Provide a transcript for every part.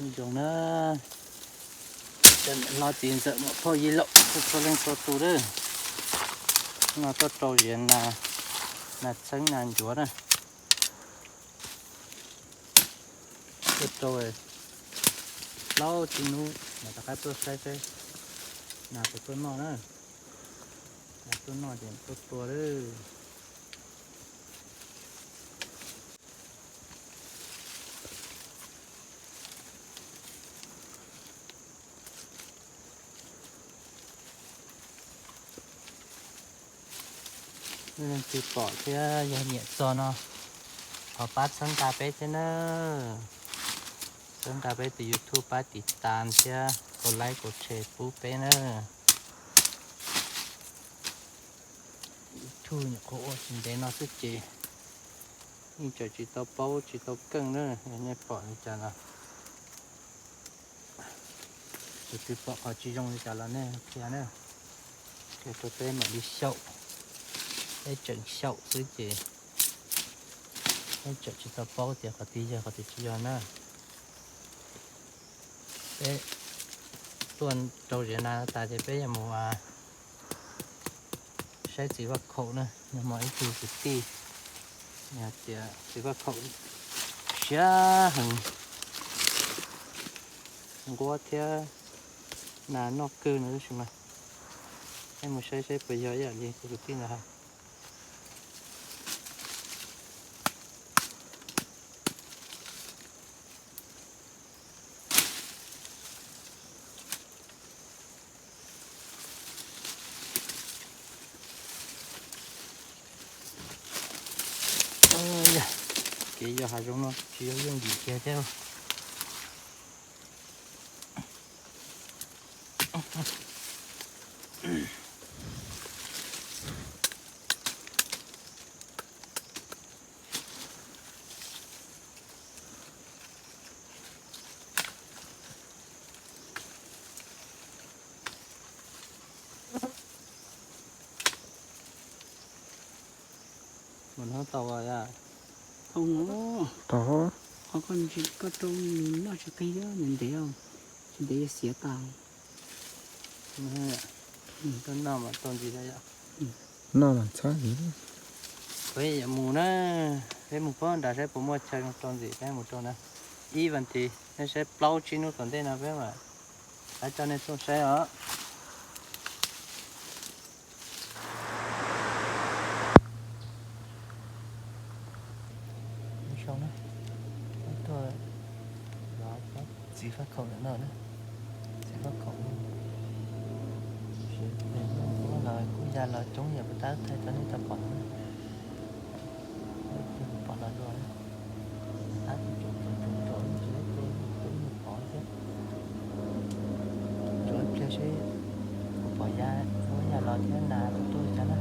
Zoo na, cov niam hlob txiv ntxawm muam phauj yij laug txhua txhua leej txhua tus lawm, no tuaj rau ziav nas, nas txheeb nas ncuav na. Tuaj rau plaub tsib hnub mas rov qab tuaj saib seb nas puas tuaj noj na. Nas tuaj noj ces tuaj tua lawm. Leej twg pom thiab yog nyiam txog no, thov pab txhawb nqa peb thiab nawb. Txhawb nqa peb tus YouTube, pab tiv tas thiab kaum like kaum share pub peb nawb. YouTube nyuam qhuav ua tsis ntev no xwb ces yeej tseem tsis tau paub tsis tau keej na, yog nej pom li cas los tus twg pom qhov tsis zoo li cas los nej qhia na, qhia rau peb mam li xyaum. Peb tseem xyaum xwb ces peb tseem tsis tau paub tias qhov twg yog qhov twg tsis yog na. Peb tuaj rau ziav nas tas ces peb yuav mus saib txiv vaj khaum na, nag hmo ib tug kwv tij hais tias txiv vaj khaum siab heev, nquab thiab nas noj kawg no tab sis mas peb mus saib seb puas yog ib yam li tus kwv tij ntawd hais. Kev yos hav zoov no tsis yog yooj yim kiag thiab. Mus hnub tau yom? Tau. Qhov koj, koj rau nws noj tsis qig thiab, nws ntev, tsis ntev yuav xiav tas. Koj noj mas tau ntxiv thiab yom? Noj mas txhob ntxiv. Peb yuav mus na, peb mus pab nrad saib puas muaj chaw rau ntxiv peb mus rau na. Ib vas thiv, nej saib plaub tsib hnub tom ntej no peb mam rov coj nej tuaj saib os. Zoo na, tuaj lov txiv faj khaum ntawm no na, txiv faj khaum no. Sim tes no kuj los kuj ya los coob yam puas tab thaij rau nej tau pom no na. Pom los dua na, tab tsuas tsuas tsuas tsuas tsuas tsuas tsuas pov thiab. Tsuas ib pliag seb kuv pom ya muab ya los thiab nas tuaj tuaj cas na.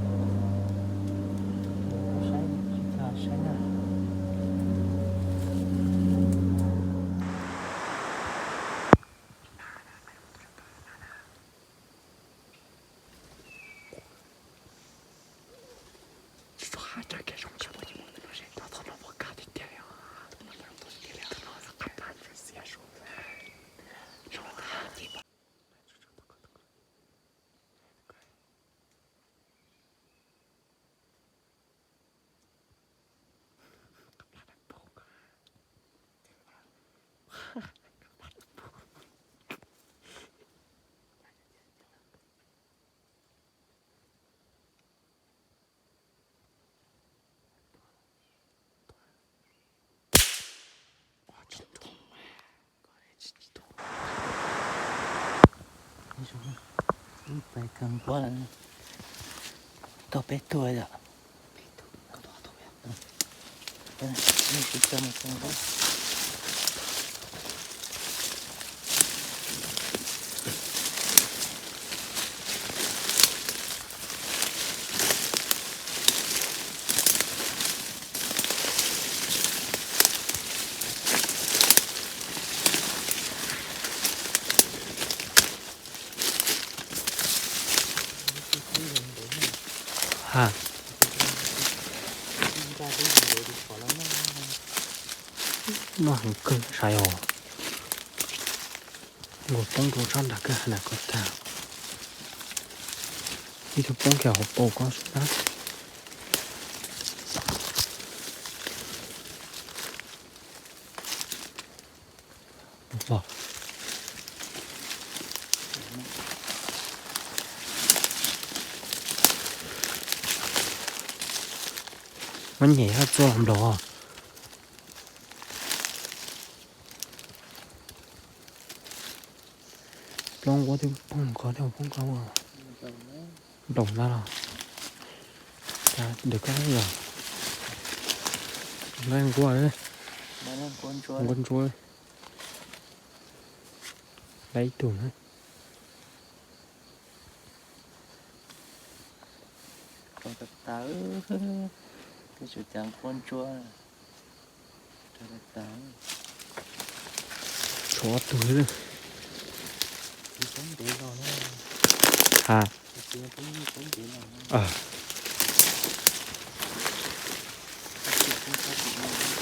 Kuv saib tsis txog saib na. Pais kawg nquab lawm, tau peb tug yom. Ha. Noj heev kawg sai os. Tsis Nkaus poob rau sab nram kawg na ko tag. Ib tug poob kiag hauv paus ko xwb na. Muab nyem haj txuaj los nplaum. Plaub nquab twb poob ko, twb poob ko. Nplaum na los. Ntawm koj yog nqaij nquab, nquab ntsuab. Laiv ib tug na. Rau tas tas, twb tsis cas nquab ntsuab. Rau tas tas. Tshuav ob tug li. Ha.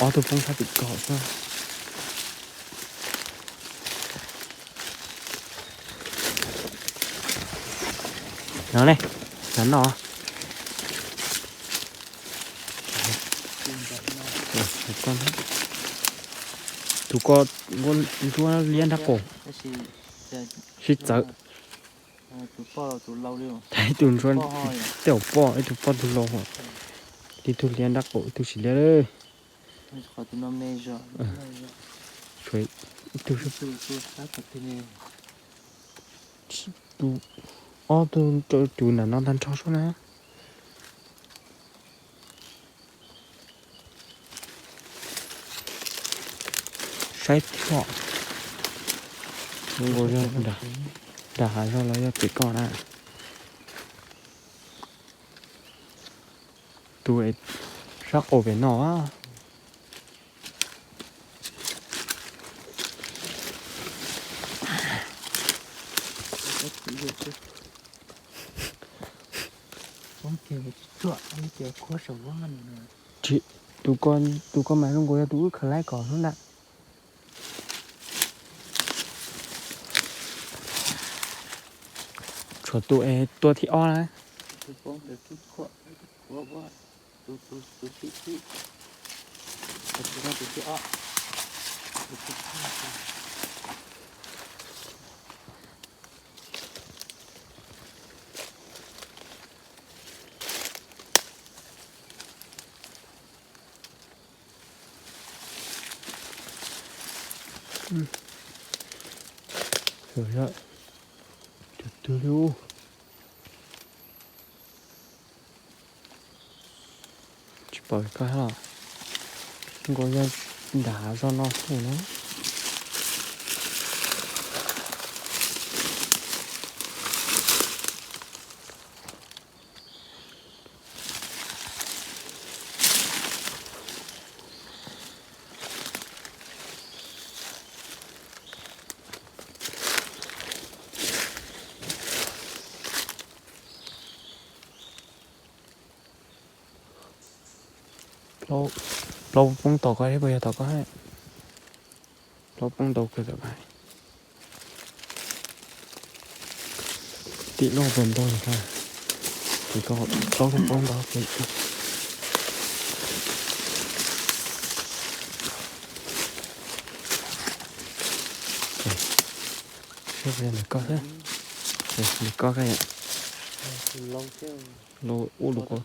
Ob tug poob sab tim kaum xwb. No ne, no no. Tus ko ntsuab liab nrab qaum, sib txawv. Ib tug ntsuab tej zaum poj, ib tug poj tus laus, ib tug liab nrab qaum, ib tug tsis liab lawm. Tshuav ib tug, ob tug rau cus nram no tag nrho sub na. Saib txog nkaus yog nram hav zog los yog pem ko na. Tus sab qaum pem no. Tus ko, tus ko mas zoo nkaus yog tus wb khaws laib kom hnub ntawd. Tshuav tus es tua thib ob na. Cov twg li. Tsis pom koj los. Nkaus yog nram hav zog no xwb na. Plaub poob tau koj thiab puas yog tau koj? Plaub poob ntau kawg tom qab. Tim loj puas ntau li koj? Tim koj plaub poob ntau kawg. Saib puas yog ntawm koj thiab. Ntawm koj koj. Lauj, ua lus ko.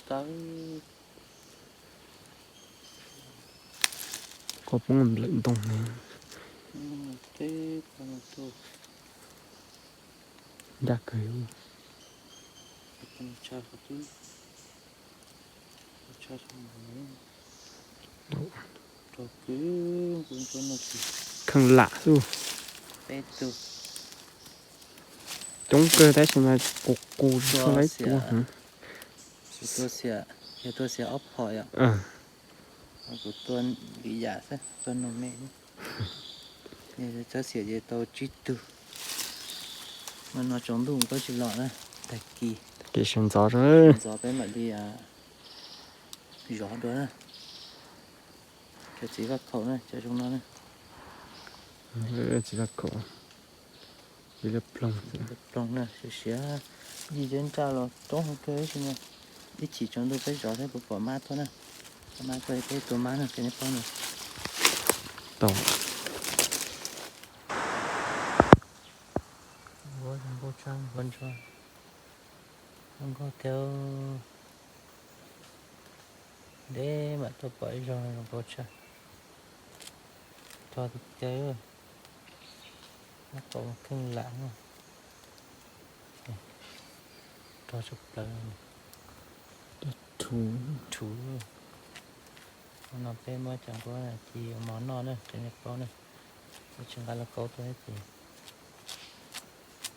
Koj poob lawm ntoo ne. Ncaj kawg. Kheej lam xwb. Coob kawg tab sis mas kuv kuv tsis tshua laib tua. Kuv tua xiam, yog tua xiam ob phom yom. Kuv tua lim yam xwb, tua noog me. Txawb xiam ces tau tsib tug. Mas no tsaus ntuj koj tsis los na, tag kis. Tag kis sawv ntxov, sawv ntxov peb mam li zov dua na. Cov txiv vaj khaum na, cov zoo no na. Txiv vaj khaum. Ploog na, siav siav, yig cov nraj los coob heev kawg ib sim no. Ib chim tsaus ntuj peb zov thiab kuv pom mab tuaj na. Mab tuaj peb tua mab no ces nej paub no. Tau. Nquab zoo nkauj tshaj, nquab ntsuab zoo nkauj thiab. Ntev mam tuaj pom ib zaug zoo nkauj tshaj. Rog tiag tiag, nab qau kheej lam no. Rog tshaj plaws. Rhuv. Hnub no peb muab cov nquab ci mov noj na, rau nej paub na. Peb tsis nqa lauj kaub tuaj ces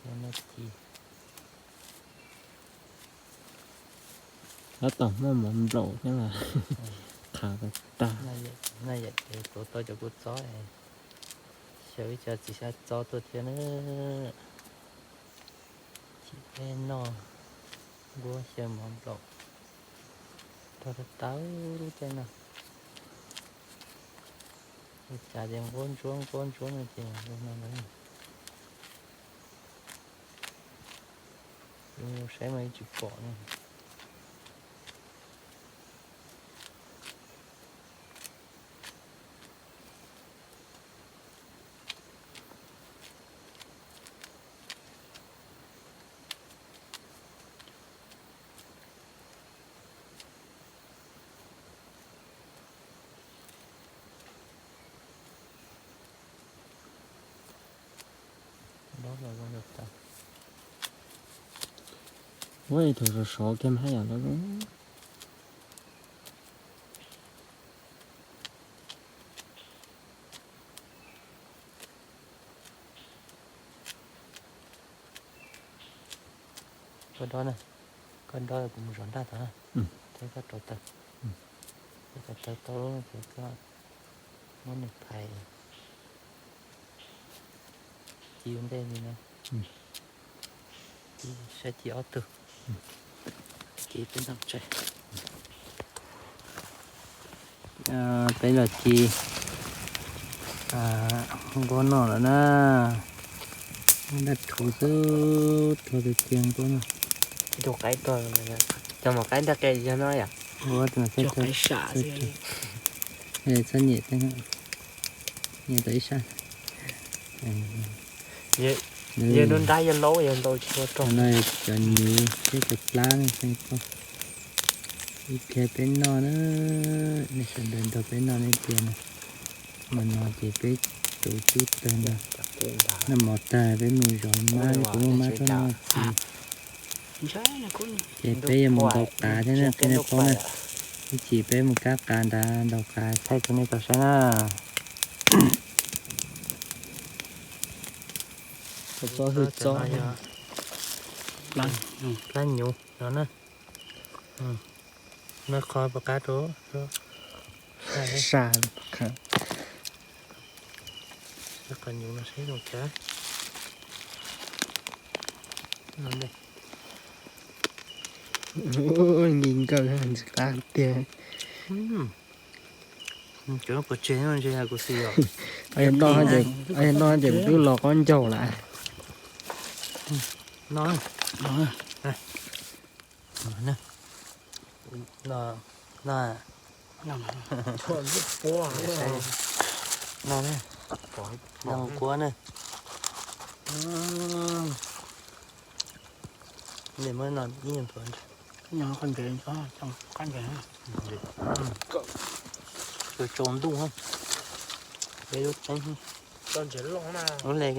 peb muab ci. Tab tom muaj mov nplaum thiab mas qhav tag tag. Noj yam ces tuav tau cov kua txob, xyaw ib co txiv xyab txob tuaj thiab na. Ci peb noj, nquab xyaw mov nplaum, rog tawv tawv lub caij no. Ua cas ces nquab ntsuab nquab ntsuab no ces zoo no lawm. Saib mas yeej tsis pom li. Ua ib tug sov sov kiag mas haj yam los. Koj dob na, koj dob kuv mus zov nraj tod na, thiab koj rauv taws, koj rauv taws tau lub no ces koj muab nws phais ci ua ntej li no. Ci saib ci ob tug, ci peb noj tshais. Peb los ci nquab noj lawm na. Nraj rhuv xwb, rhuv tiag tiag nquab no. Cov mos qaib nraj qe yog no yom. Nquab txhob nyem, nyem tau ib sab. Yog nruab nrab yog laub yog ntau tsis ua rog no. Cov nyuv thiab cov plab no, ib pliag peb noj na, nej sawv daws nrog peb noj nej tiag no. Mas no ces peb cub cub tag no, noj mov tag peb mus zov mab, kuv muaj mab tuaj noj ces, ces peb yuav mus ntaus qav thiab na, nej paub na. Ib chim peb mus kab qav nrad ntaus qav thaij rau nej tau saib na. Txob hwj txob, plab nyuv no na. Noj qhov pom qab rau, sa, qhov nyuv no saib zoo cas. Nki nkawm ntxim qab tiag. Cov pov tseg no ntshe yog kuv xwb yog. Noj ces twb los qaub ncaug lawm. No, no, no, nquab na. Nws muab no ib nyuag nthuav ntag. Qab ntses, qab ntses. Tsaus ntuj, peb lub teeb, lub le.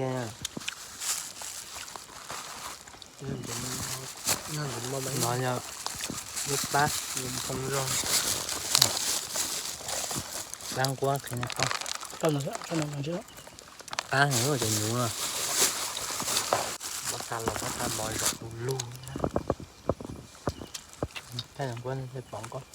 No yog lub plab, plab nquab qhia nej paub. Qab heev cov nyuv no. Muab xa los muab xa mov zom du lug. Thaij nquab nej thiaj pom nquab.